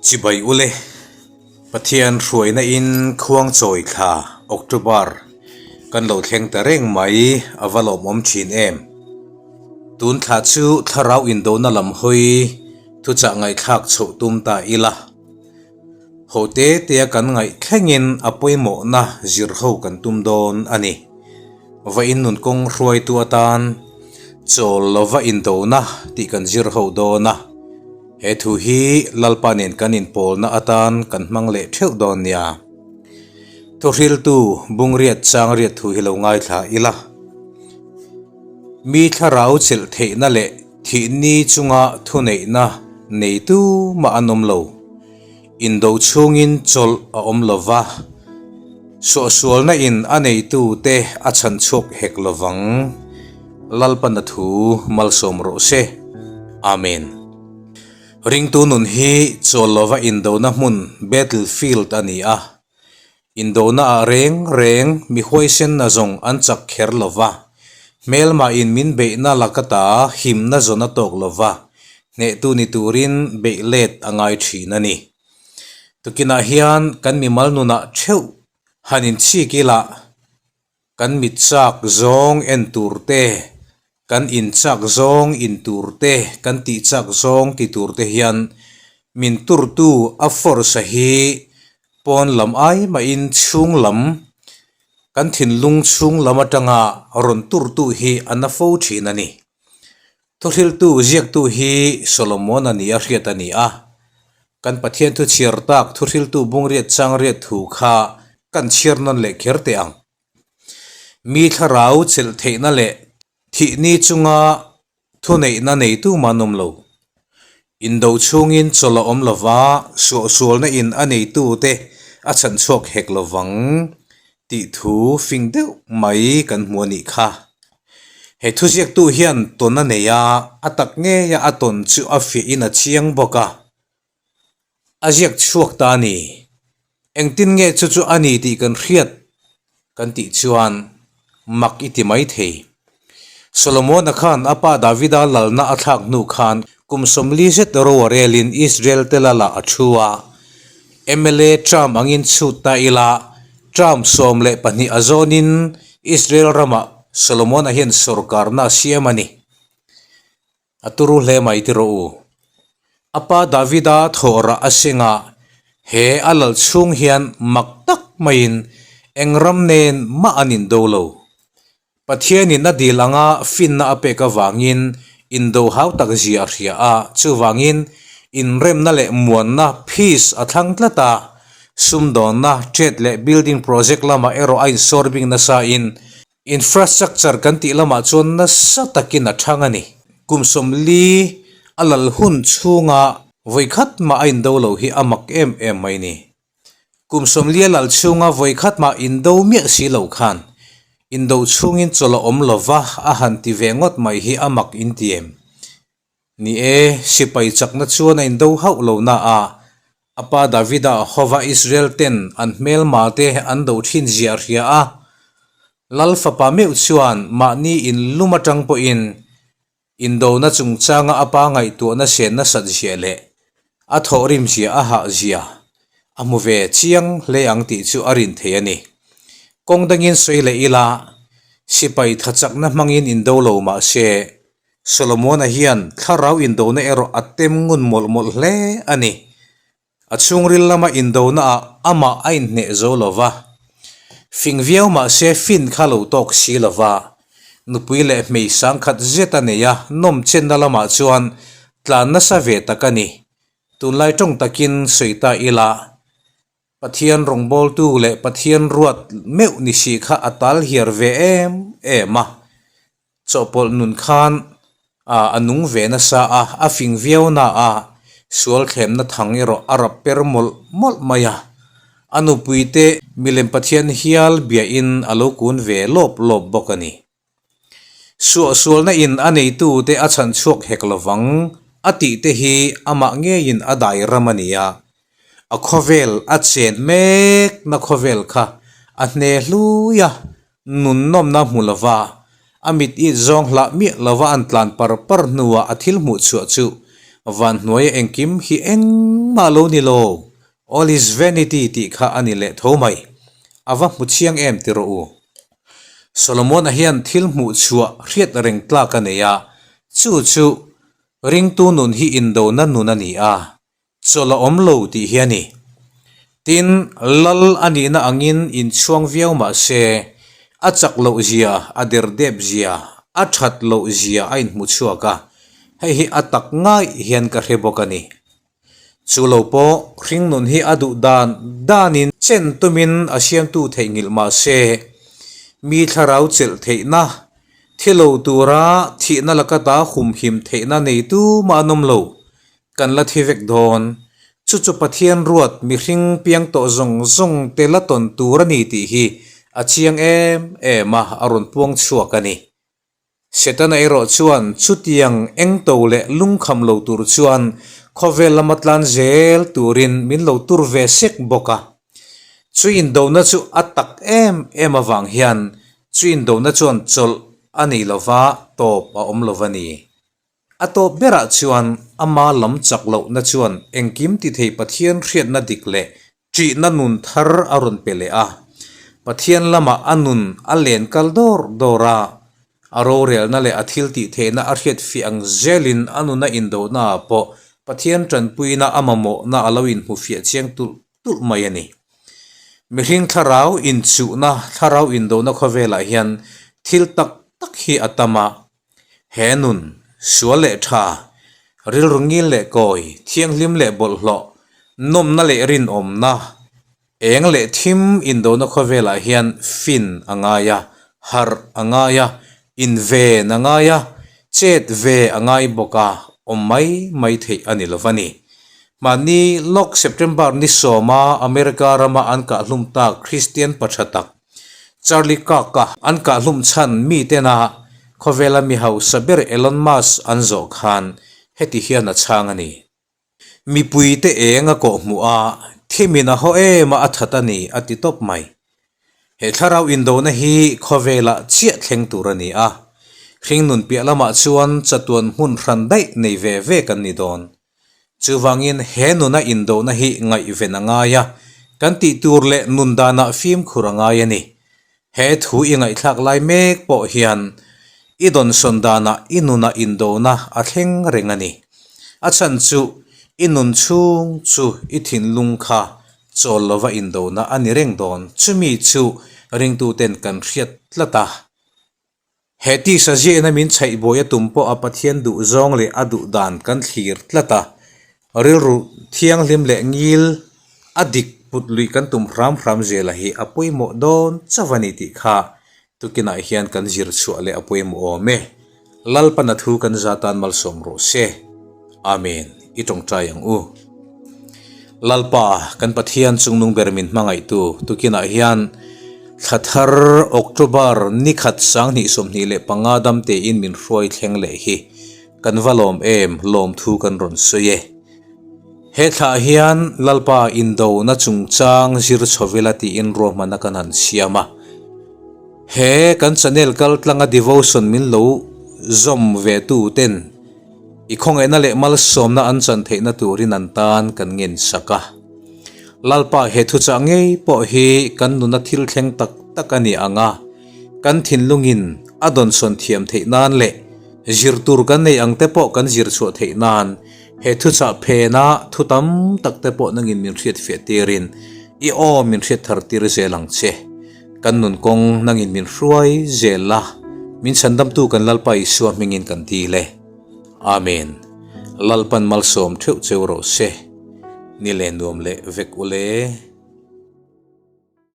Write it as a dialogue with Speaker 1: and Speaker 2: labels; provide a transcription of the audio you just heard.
Speaker 1: Chibai ule, Pathian hruaina in Khuangchawi thla, October, kan lo thleng ta reng mai a va lawmawm thin em. Tun thla chu thlarau indona lam hawi thuchah ngaihthlak chhoh tum ta ila. Ho te tea kan ngaih thlengin a pawimawhna zir ho kan tum dawn a ni. Va innun kawng hruaitu atan chawl lova indona tih kan zir ho dawn a. He thu hi Lalpa nen kan inpawlna atan kan hmang leh theuh dawn nia. Thuhriltu Bungriat Changriat thu hi lo ngaithla ila. Mi thlarau chelh theihna leh thihni chunga thuneihna neitu mah an awm lo. Indo chhungin chawlh a awm lo va, suahsualna in a neitute a chhan chhuak hek lo vang. Lalpana thu malsawm rawh se. Amen. Ringtu nun hi chawl lova indona hmun, battle field, a ni a. Indona ah reng reng mi huaisenna zawng an chak kher lo va, hmelmah in min beihna laka ta himna zawn a tawk lo va, hnehtu ni turin beih let a ngai thin a ni. Tukinah hian kan mimal nunah theuh han inchhik ila, Kan mit chak zawng en tur te, kan in chak zawng in tur te, kan tih chak zawng ti tur te hian min turtu a force a hi pawn lam ai mahin chhung lam, kan thinlung chhung lam atanga rawn turtu hi a na fo thin a ni. Thuhriltu ziaktu hi Solomon a ni a hriat a ni a, kan Pathian thu chhiar tak thuhriltu bungriat changriat thu kha kan chhiar nawn leh kher teh ang. Mi thlarau chelh theihna leh thihni chunga thuneihna neitu mah an awm lo. Indo chhungin chawlh a awm lova, suahsualna in a neitute a chhan chhuak hek lovang tih thu fing deuh mai kan hmu a nih kha. He thuziaktu hian tawn a nei a, a tak ngeia a tawn chu a fiahin a chiang bawk a. A ziak chhuak ta a ni. Engtin nge chu chu a ni tih kan hriat kan tih chuan mak i ti mai thei. Solomona khan a pa Davida lalna a thlak hnu khan kum 40 zet ro a relin Israel te lalah a thu a. Mla term angin chhut ta ila term 12 a zawnin Israel ramah Solomona hian sorkarna a siam a ni. A turu hle mai ti rawh u. A pa Davida thawhrah a seng a, he a lal chhung hian mak tak maiin eng ram nen mah an indo lo. Pathianin a dil anga finna a pek avangin indo hau tak zia a hria a, chuvangin inremna leh muanna, peace, a thlang tlat a, sumdawnna, trade leh building project lamah erawh a insawr bing nasain Infrastructure kan tih lamah chuan nasa takin a thang a ni. Kum 40 a lal hun chhunga vawikhat mah a indo lo hi a mak em em mai ni. Kum 40 a lal chhunga vawikhat mah indo miah si lo khan indo chhungin chawlh a awm lova a han ti ve ngawt mai hi a mak in ti em? Ni e, sipai chakna chuan a indo hauh lo na a, a pa Davida hova Israel ten an hmelma te an do thin ziah hria a. Lal fapa meuh chuan mahni in lum atang pawhin indona chungchanga a pa ngaihtuahna sen nasat ziah leh a thawhrim zia a hah zia a hmu ve chiang hle ang tih chu a rin thei a ni. Kawng dangin sawi leh ila, sipai thachakna hmangin indo lo mah se, Solomona hian thlarau indona erawh a tem ngun mawlh mawlh hle a ni. A chhungril lama indonaah amah a inhneh zo lo va. Fing viau mah se fin kha lo tawk si lo va. Nupui leh hmei sangkhat zet a nei a, nawm chenna lamah chuan tlan nasa ve tak a ni. Tunlai tawng takin sawi ta ila, Pathian rawngbawltu leh Pathian ruat meuh ni si kha a tal hiar ve em em a, chawhpawlh nun khan a nung ve nasa a, a fing viau na a, sual thlemna thang erawh a rap per mawlh mawlh mai a, a nupuite milem Pathian hial biahin a lo kun ve lawp lawp bawk a ni. Suahsualna in a neitute a chhan chhuak hek lovang a tih te hi amah ngeiin a dai ram a ni a, a khawvel a chen mek na khawvel kha a hne hlui a, nun nawmna hmu lova a mit it zawng hlah miah lova an tlan par par hnuah a thil hmuh chhuah chu. Van hnuaia engkim hi engmah lo ni lo, all is vanity tih kha a ni leh tho mai. A va hmu chiang em ti rawh u. Solomon-a hian thil hmuh chhuah hriat reng tlak a nei a, chu chu ringtu nun hi indona nun a ni a, Chawlh a awm lo tih hi a ni. Tin, lal a nihna angin inchhuang viau mah se, a chak loh zia, a derdep zia, a that loh zia a inhmu chhuak a, hei hi a tak ngaih hian ka hre bawk a ni. Chu lo pawh hringnun hi a duh dan danin chen tumin a siamtu theihnghilh mah se, mi thlarau chelh theihna, thi lo tura thihna laka ta humhim theihna neitu mah an awm lo. Kan la thi vek dawn. Chu chu Pathian ruat mihring piang tawh zawng zawng te la tawn tur a ni tih hi a chiang em em a, a rawn puang chhuak a ni. Setana erawh chuan chutiang engto leh lungkham lo tur chuan khawvel lama tlan zel turin min lo tur ve sek bawk a. Chu indona chu a tak em em avang hian chu indona chuan chawlh a nei lova tawp a awm lo va ni. A tawp berah chuan ama lam chak lohna chuan engkim ti thei Pathian hriatna dik leh ṭihna nun thar a rawn pe leh a. Pathian lamah a nun a len kal dawr dawr a, a rorelna leh a thil tih theihna a hriat fiah ang zelin a nuna indohnaah pawh Pathian ṭanpuina a mamawhna a lo inhmu fiah chiang tulh tulh mai a ni. Mihring thlarau inchuhna, thlarau indohna khawvelah hian thil tak tak hi a tam a, He nun, sual leh tha, rilru ngil leh kawi, thianghlim leh bawlhhlawh, nawmna leh rinawmna, eng leh thim indona khawvelah hian fin a ngai a, harh a ngai a, inven a ngai a, chet ve a ngai bawk a, awm mai mai theih a ni lo va ni. Mahni lawk September ni sawma America rama an kahhlum tak Kristian pa tha tak, Charlie Kirk-a an kahhlum chhan mitena khawvela mi hausa ber Elon Musk an zawh khan heti hian a chhang a ni. Mipuite eng a kawh hmuh a, thimin a haw em a a that a ni a ti tawp mai. He thlarau indona hi khawvelah chiah thleng tur a ni a, hringnun piah lamah chuan chatuan hmun hran daih nei ve ve kan ni dawn. Chuvangin he nuna indona hi ngaihven a ngai a, kan tih tur leh nun danah fimkhur a ngai a ni. He thu i ngaihthlak lai mek pawh hian i dawnsawn danah i nuna indona a thleng reng a ni. A chhan chu i nun chhung chu i thinlung kha chawl lova indona a ni reng dawn. Chumi chu ringtuten kan hriat tlat a. He tisa ziahna min chhaih buai a tum pawh a Pathian duh zawng leh a duh dan kan thlir tlat a, rilru thianghlim leh ngil a dik put luih kan tum hram hram zela hi a pawimawh dawn chauh a ni tih kha tukinah hian kan zir chhuah leh a pawimawh awm e. Lalpana thu kan za tan malsawm rawh se. Amen. I tawngtai ang u. Lalpa, kan Pathian chungnung ber min hmangaihtu tukinah hian thla thar October ni khat sanghnih 25 dam tein min hruai thleng leh hi kan va lawm em, lawmthu kan rawn sawi e. He thlah hian Lalpa indona chungchang zir chhovila tiin ruahmanna kan han siam a. He kan channel kaltlanga devotion min lo zawm ve tu ten I khawngaihna leh malsawmna an chan theihna turin an tan kan ngen sak a. Lalpa he thuchah ngei pawh hi kan nuna thil thleng tak tak a ni ang a, kan thinlungin a dawnsawn thiam theih nan leh zir tur kan nei ang te pawh kan zir chhuah theih nan he thuchah phena thu tam tak te pawh nangin min hriatfiah tirin i aw min hriat thar tir zel ang che. Kan nun kawng nangin min hruai zel la, min chhandamtu kan Lalpa Isua hmingin kan dil e. Amen. Lalpan malsawm theuh cheu rawh se. Ni leh nuam leh vek ule.